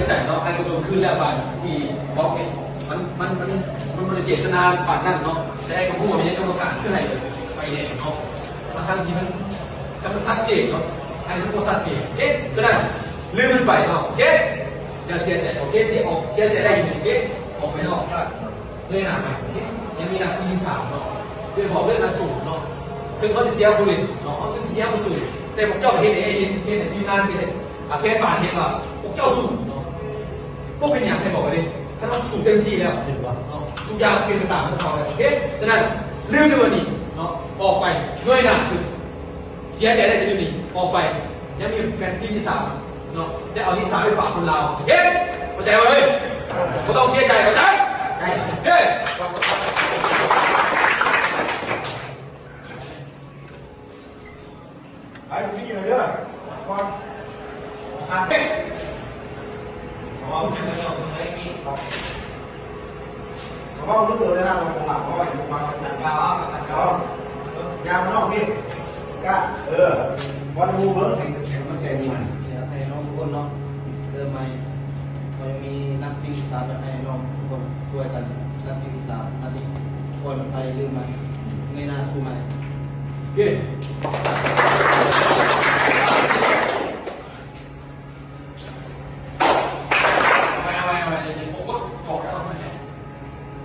ໃຈເນາະ ອ້າຍກໍລົງຄືນແລ້ວ ບາດທີ່ບອກນີ້ ມັນ ມັນ ມັນ ມັນບໍ່ໄດ້ເຈດຕະນາປານນັ້ນເນາະ ແຕ່ອ້າຍກໍຮູ້ວ່າເປັນຫຍັງກຳມະການຄືໃຫ້ໄຟແດງເນາະ ທັງໆທີ່ມັນ ກໍມັນຊັດເຈນເນາະ ອັນນີ້ບໍ່ຊັດເຈນ ໂອເຄ ສະນັ້ນ ລືມມັນໄປເນາະ ໂອເຄ ຢ່າເສຍໃຈ ໂອເຄ ເສຍ ອອກ ເສຍໃຈໄດ້ຢູ່ ໂອເຄ ອອກໄປນອກ ເງີຍໜ້າມາ ໂອເຄ ຍັງມີນັກທີ່ສາມເນາະ ໂດຍສະເພາະເລື່ອງນັກສູ້ເນາະ ເຖິງເຂົາຈະເສຍຜູ້ເຫຼັ້ນເນາະ ເຂົາເສຍຜູ້ຕື່ມ ແຕ່ພວກເຈົ້າເຮັດໃຫ້ ເຮັດ ເຮັດໃຫ້ທີມງານເຫັນ ອາ ແຟນບານເຫັນວ່າພວກເຈົ້າສູ້ເນາະ ບໍ່ເປັນຫຍັງ ໄດ້ບອກໄວ້ເດ້ ຖ້າເຮົາສູ້ເຕັມທີ່ແລ້ວ ເຫັນບໍ່ເນາະ ທຸກຢ່າງເປັນໄປຕາມພວກເຂົາແລ້ວ ໂອເຄ ສະນັ້ນ ລືມເລື່ອງນີ້ເນາະ ອອກໄປ ເງີຍໜ້າຂຶ້ນ ເສຍໃຈໄດ້ແຕ່ຢູ່ນີ້ ອອກໄປ ຍັງມີແມດທີມທີສາມເນາະ ໄດ້ເອົາທີສາມໄປຝາກຄົນລາວ ໂອເຄ ເຂົ້າໃຈບໍ່ເອີຍ ບໍ່ຕ້ອງເສຍໃຈ ເຂົ້າໃຈ ເອີ ໄປ ມີເດີ ກ່ອນ ອ່ານເດ້ ເວົ້າເລື່ອງເດີນະ ເວົ້າຂອງຫຼັງ ເວົ້າຢູ່ຟັງ ເອົາ ຢ່າມານອກນີ້ ກະ ເອີ ວັນຮູ້ເບິ່ງ ໃຫ້ແຂງມັນແຂງມັນ ຢາກໃຫ້ນ້ອງທຸກຄົນເນາະ ເລີ່ມໃໝ່ ເຮົາຍັງມີນັກຊິງສາມ ຢາກໃຫ້ນ້ອງທຸກຄົນຊ່ວຍກັນ ນັກຊິງສາມ ອັນນີ້ ກ່ອນໄປລືມມັນ ເງີຍໜ້າສູ້ໃໝ່ ເຢ້.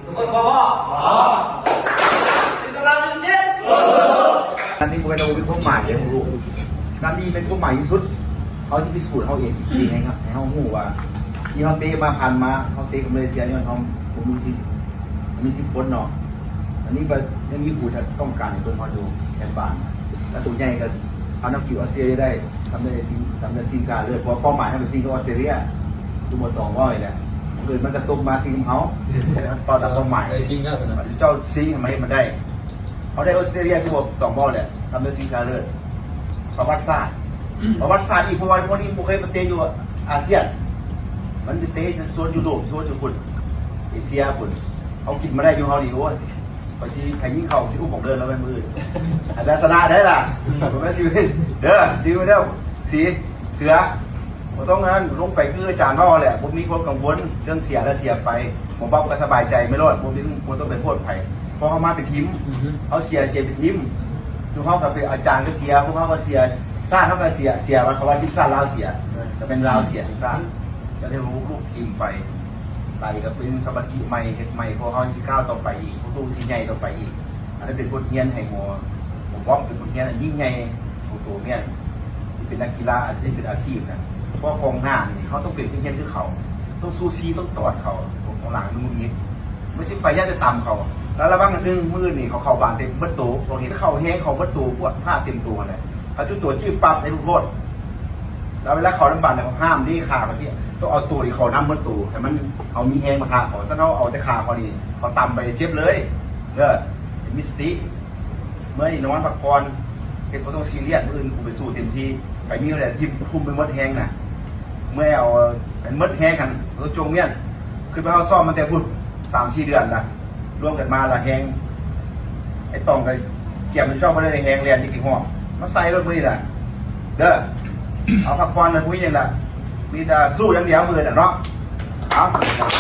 ທຸກຄົນພ້ອມບໍ່? ພ້ອມ. ອັນນີ້ບໍ່ແມ່ນວ່າບໍ່ມີຄວາມໝາຍເດ້ ຮູ້ ນັດນີ້ແມ່ນຄວາມໝາຍທີ່ສຸດ ເຮົາຊິພິສູດເຮົາເອງອີກທີໃຫ້ ໃຫ້ເຮົາຮູ້ວ່າ ທີ່ເຮົາເຕະມາຜ່ານມາ ເຮົາເຕະກັບມາເລເຊຍຍ້ອນເຮົາບໍ່ມີສິບ ມີສິບຄົນເນາະ ອັນນີ້ກໍຍັງມີຜູ້ທີ່ຕ້ອງການໃຫ້ເບິ່ງເຮົາຢູ່ແຖວບ້ານ ແລະ ໂຕໃຫຍ່ກໍເອົານຳກິວອອສເຕຣເລຍໄດ້ ສຳເລັດຊິງ ສຳເລັດຊິງຊະເລີດ ເພາະວ່າເປົ້າໝາຍເຮົາເປັນຊິງກັບອອສເຕຣເລຍ ຄືໝໍຕອງເວົ້ານີ້ແຫຼະ ມື້ອື່ນມັນກໍຕົກມາຊິງກັບເຮົາ ເປົ້າຕາມເປົ້າໝາຍ ໄດ້ຊິງແລ້ວນະ ເຈົ້າຊິງໃຫ້ມັນເຮັດມັນໄດ້ ເຮົາໄດ້ອອສເຕຣເລຍຄືໝໍຕອງເວົ້າແຫຼະ ສຳເລັດຊິງຊະເລີດ ປະຫວັດສາດ ປະຫວັດສາດອີກ ເພາະວ່າພວກນີ້ບໍ່ເຄີຍມາເຕະຢູ່ອາຊຽນ ມັນໄປເຕະໂຊນຢູໂຣບ ໂຊນຢູ່ພຸ້ນ ເອເຊຍພຸ້ນ ເຮົາກິນມາໄດ້ຢູ່ເຮົານີ້ ໂອ້ຍ ຂ້ອຍຊິໃຫ້ຍິງເຂົ້າ ຊິອຸບບັກເດີນລະແມ່ນມື້ອື່ນ ອາດຈະຊະນະໄດ້ລະ ບໍ່ແມ່ນຊິເດີ ຊິເດີ ສີ ເສືອ ບໍ່ຕ້ອງນັ້ນ ລົງໄປຄືອາຈານເວົ້າແຫຼະ ບໍ່ມີຄວາມກັງວົນ ເລື່ອງເສຍລະເສຍໄປ ໝໍບັອບກໍສະບາຍໃຈໄປໂລດ ບໍ່ມີ ບໍ່ຕ້ອງໄປໂທດໃຜ ເພາະເຮົາມາເປັນທີມ ເຮົາເສຍ ເສຍເປັນທີມ ຢູ່ເຮົາກໍເປັນອາຈານກໍເສຍ ພວກເຮົາກໍເສຍ ຊາດເຮົາກໍເສຍ ເສຍວ່າເຂົາວ່າທີມຊາດລາວເສຍ ກໍແມ່ນລາວເສຍທີມຊາດ ກໍໄດ້ຮູ້ລູກທີມໄປ ໄປກໍເປັນສະມາທິໃໝ່ ເຮັດໃໝ່ ພວກເຮົາຊິກ້າວຕໍ່ໄປອີກ ພວກລູກຊິໃຫຍ່ຕໍ່ໄປອີກ ອັນນັ້ນເປັນບົດຮຽນໃຫ້ໝໍ ໝໍບັອບ ເປັນບົດຮຽນອັນຍິ່ງໃຫຍ່ຂອງໂຕແມ່ນ ທີ່ເປັນນັກກິລາ ອາດຈະເປັນອາຊີບນະ ເພາະວ່າກອງໜ້ານີ້ ເຮົາຕ້ອງເປັນຜູ້ຮຽນຄືເຂົາ ຕ້ອງສູ້ຊີ ຕ້ອງຕອດເຂົາ ກອງຫຼັງມັນຫງຸດຫງິດ ມັນຊິໄປຢ້ານແຕ່ຕຳເຂົາ ແລ້ວລະວັງໜຶ່ງມື້ນີ້ ເຂົາເຂົ້າບ້ານເຕັມເບິດໂຕ ຕ້ອງເຮັດເຂົ້າແຮງເຂົາເບິດໂຕ ປວດຜ້າເຕັມໂຕຫັ້ນແຫຼະ ເຂົາຈຸດຕົວຈື່ປັບໃຫ້ລູກໂທດ ແລ້ວເວລາເຂົ້ານຳບ້ານເຂົາຫ້າມເດ້ ຂາເຂົາຊິຕ້ອງເອົາໂຕທີ່ເຂົ້ານຳເບິດໂຕ ໃຫ້ມັນເອົາມີແຮງປະທະເຂົາ ຊັ້ນເຮົາເອົາແຕ່ຂາເຂົານີ້ ເຂົາຕຳໄປເຈັບເລີຍ ເດີ ໃຫ້ມີສະຕິ ເມື່ອຍນອນພັກຜ່ອນ ເຮັດບໍ່ຕ້ອງຊີຣຽສ ມື້ອື່ນກູໄປສູ້ເຕັມທີ່ ໃຜມີແຫຼະທີ່ຄຸມໄປໝົດແຮງນະ ເມື່ອຍເອົາໃຫ້ໝົດແຮງຫັ້ນ ບໍ່ຕ້ອງຈົ່ງວຽນ ຄືວ່າເຮົາຊ້ອມມາແຕ່ພຸ້ນ ສາມສີ່ເດືອນລະ ລວມກັນມາລະແຮງ ໄອ້ຕ້ອງກໍກຽມເຈົ້າບໍ່ໄດ້ແຮງແລ່ນຈັກກີ່ຮອບ ມາໃສ່ໂລດມື້ນີ້ນະ ເດີ ເອົາພັກຜ່ອນນະ ບໍ່ມີຫຍັງລະ ມີແຕ່ສູ້ຢ່າງດຽວມື້ອື່ນນະເນາະ ເອົາ.